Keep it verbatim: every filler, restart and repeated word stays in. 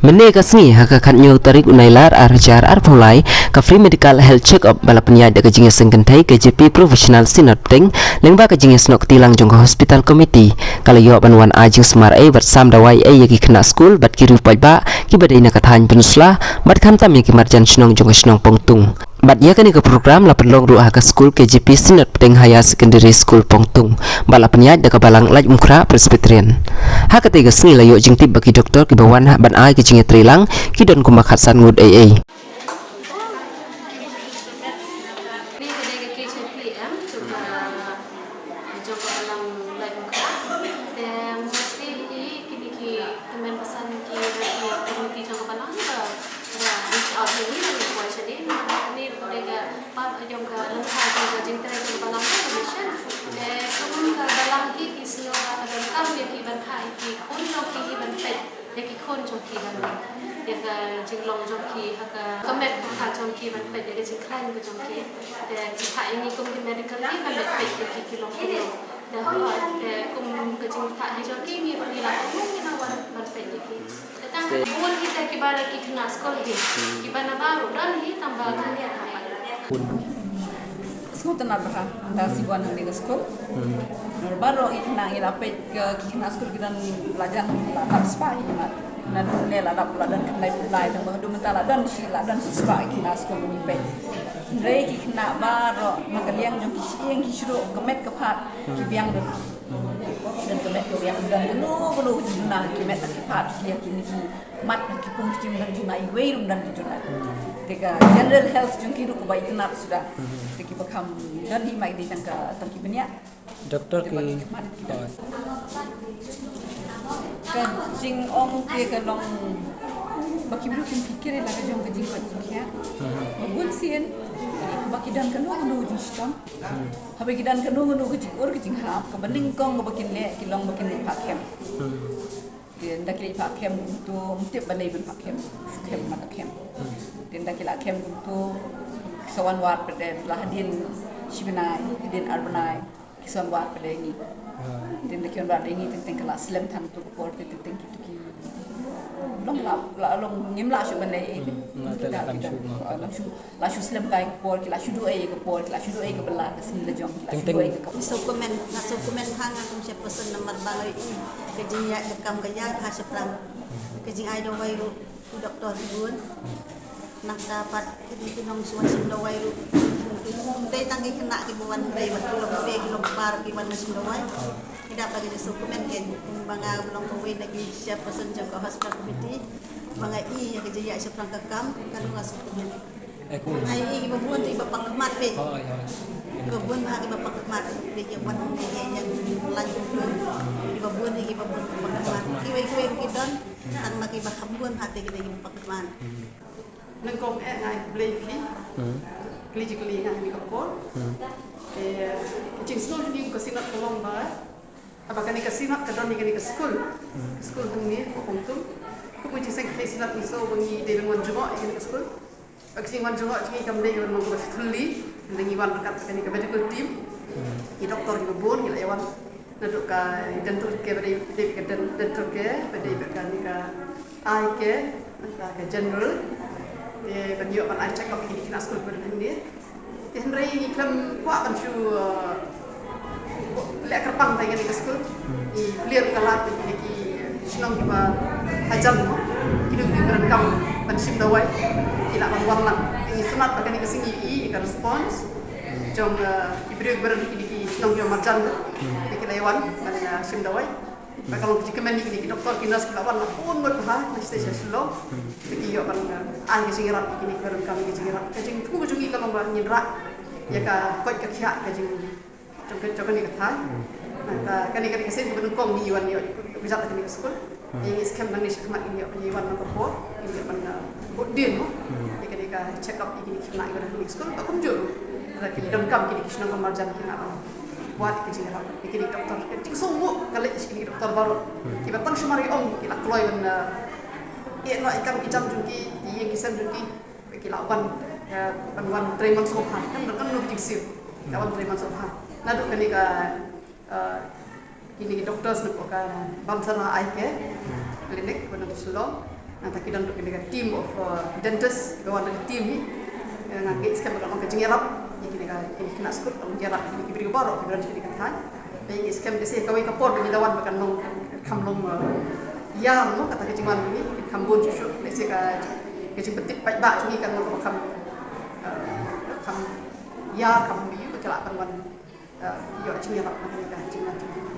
Mynne ka sngi ha ka khatñiew tarik u Nailar ar hajar arphew lai, ka free medical health check-up ba la pynïaid da ka jingïaseng kynthei K J P Professional Synod Pteng, lyngba ka jingïasnoh kti lang jong ka hospital committee, ka la ïoh ban wan ai jingsumar ei bad sam dawai ei ïa ki khynnah skul bad ki riew paidbah kiba dei na ka thaiñ Pynursla bad khamtam ïa ki marjan shnong jong ka shnong Pongtung. Bad ïa kane ka program la pynlong ruh ha ka skul K J P Synod Pteng Higher Secondary School Pongtung, ba la pynïaid da ka balang Laitumkhrah Presbyterian. Ha katei ka sngi la ïoh jingtip ba ki doktor kiba wan ha ban ai ka jingïatreilang ki don kumba khatsan ngut ei ei. Ni ka dei ka K J P M, jong ka, jong ka balang Laitumkhrah. Te mostly hi kine ki kmen basan ki, ki committee jong ka balang ka, ka reach out ïa ngi, ngi kwah shane, ngi, ngi, ngi, ka part jong ka lyngkha jong ka jingtrei jong ka balang ka mission. Te kum ka balang hi ki sngew ba ka donkam ïa ki ban phah ïa ki khun jong ki hi ban peit ïa ki khun jong ki ban, ïa ka jinglong jong ki ha ka, ka met ka jong ki ban peit ïa ka jingkhlaiñ ka jong ki. Te ki phah ïa ngi kum ki medical hi ban peit ïa ki ki long kumno. Te hooid, te kum ka jingphah hi jong ki ngi ruh ngi la ong ngi nang wan ban peit ïa ki. Te tang ka bun hi te kiba la ki khynnah skul hi. Kiba na baroh don hi tang ba khyndiat ha pat. Sngewtynnat bha ynda shu wan hangne ka skul. Namar baroh ki khynnah ngi la peit ki khynnah skul ki don la jan la dap spah hi mat. Nangne la dap la don khyndai phew lai tang ba haduh mynta la don shi, la don shi spah ki khynnah skul ngi peit. Hynrei ki khynnah baroh na ka liang jong ki shyieng ki shyieng ka met ka phad ki biang don. Don ka met ka biang don kano kano ka jingduna ki met ki phad ki ïa kine ki mat ki pung ki jingdon juna iwei ruh don ki juna. Te ka general health jong ki ruh kaba itynnat suda. Te kiba kham don hi ma ki dei tang ka tang ki bniah. Doktor ki, ka jingong te ka long ba ki briew kim pyrkhat ïa la ka jong ka jingkoit jingkhiah. Ba bun sien ba ki don kano kano ka jingshitom. Haba ki don kano kano ka jingur ka jinghap kaba nyngkong kaba kin leh ki long ba kin leit phah kem. Te ynda ki leit phah kem kumto, ym tip ban leit ban phah kem, shu kem mat kem. Te ynda ki la kem kumto, ki sa wan wad pat de, la hadien shi bnai, hadien ar bnai, ki sa wan wad pat de ngi. Te ynda ki wan wad de ngi, teng teng ka la slem than tu ka por, te teng teng kitu ki long la, la long ngim lah shuh ban leit. Nga te la tang shuh nga. La shu slem kai ka por, ki la shu duh ei ka por, ki la shu duh ei ka bala ka sngi la jong, ki la shu duh ei ka. Nga sngewkmen, nga sngewkmen ha nga kum chairperson namar ba nga ïohi ka jingïaid ka kam ka ïaid ha shaphrang. Ka jingai dawai ruh ki doktor ki bun. Nangta pat ki dei ki nongshim dawai ruh. Dei tang ki khynnah kiba wan dei ba ki long kpa ki long kpa ki wan shim dawai. Ki da ba ki sngewkmen kein ba nga long kawei na ki chairperson jong ka hospital committee. Ba nga ïohi ïa ka jingïaid shaphrang ka kam ka long nga sngewkmen. Ai, i ba bun i ba pang mat pe. Hooid, hooid. I ba bun ha i ba pang mat pe, i wan i ïa ïa lan. I ba bun i ba bun pang mat. Ki wei ki wei ki don. Tang ma ki ba kham bun ha te ki dei ki ba pang mat. Nyngkong eh ngai blei ki. Kli ji kli ngai ni ka por. Eh, jingsngew jong ngi ka synod ka long ba. Haba kane ka synod ka don ïa kane ka skul. Ka skul hangne ka Pongtung. Ka jingseng ka synod ngi sngew ba ngi dei ban wan jngoh ïa kane ka skul. Ba ka jingwan jngoh jong ngi kam dei ban long kaba shu thylli. Hynrei ngi wan ryngkat kane ka medical team. Ki doktor kiba bun ngi la ïa wan. Naduh ka dental care ba dei, dei ka den-, dental care ba dei kane ka eye care, ka general. Te ban ïoh ban ai check up ïa kine ki khynnah skul ba don hangne. Te hynrei ngi khlem kwah ban shu, uh, leh kyrpang ïa kane ka skul. Ngi clear ka lad ïa kine ki shnong kiba hajan mo. Kine ki briew kiba donkam ban shim dawai. Ki lah ban wan lang. Te ngi sngewtynnat ba kane ka sngi i ka response jong, uh, ki briew kiba don kine ki shnong kiba marjan. Te ki la ïa wan ban, uh, shim dawai. Ba ka long ka jingkmen ïa kine ki doktor ki nurse ki la wan la bun ngut bha na sha station Shillong. Te ki ïoh ban, uh, ai ka jingïarap ïa kine kiba donkam ka jingïarap. Ka jingthmu ka jong ngi ka long ba ngin rah ïa ka koit ka khiah ka jing jong ka, jong kane ka thaiñ. Nangta kane, kane ka sien kaba nyngkong ngi wan ïoh ïa ka jingïarap kane ka skul. Ngi skhem nangne shakhmat ngi ïoh, ngi wan nangta por ngi ïoh ban, uh, bud dien mo. Ïa kane ka check up ïa kine ki khynnah kiba don ha kane ka skul. Ba kumjuh ruh lada ki donkam kine ki shnong kiba marjan ki lah ban wad ïa ka jingïarap ïa kine ki doktor. Ka jingsngewnguh ka leit sha kine ki doktor baroh. Kiba tang shu mar ïa ong ki la kloi ban, uh, ïeh noh ïa ki kam ki jam jong ki, ki ïing ki sem jong ki. Ki la wan, eh, ban wan trei mansngewbha, kan, kan ngi jingsiew. Ki la wan trei mansngewbha. Naduh kane ka, eh, kine ki doctors na ka Bansara Eye Care Clinic, ba na Shillong. Nangta ki don ruh kine ka team of, uh, dentist, ka wan da ka team hi. Eh, nga ngeit skhem ba kan long ka jingïarap ïa kine ka, kine ki khynnah skur, ka long jingïarap ïa kine ki briew baroh kiba don ha kane ka thaiñ. Te nga ngeit skhem lehse kawei ka por ba ngi la wan ba kan long, kham long, uh, ïar noh kata ka jingwan jong ngi, kham bun shuh shuh, lehse ka, ka jingpyntip paidbah jong ngi kan long kaba kham, uh, kham ïar, kham ïoh ka la kan wan, uh, ïoh jingïarap na kane ka jingwan jong ngi.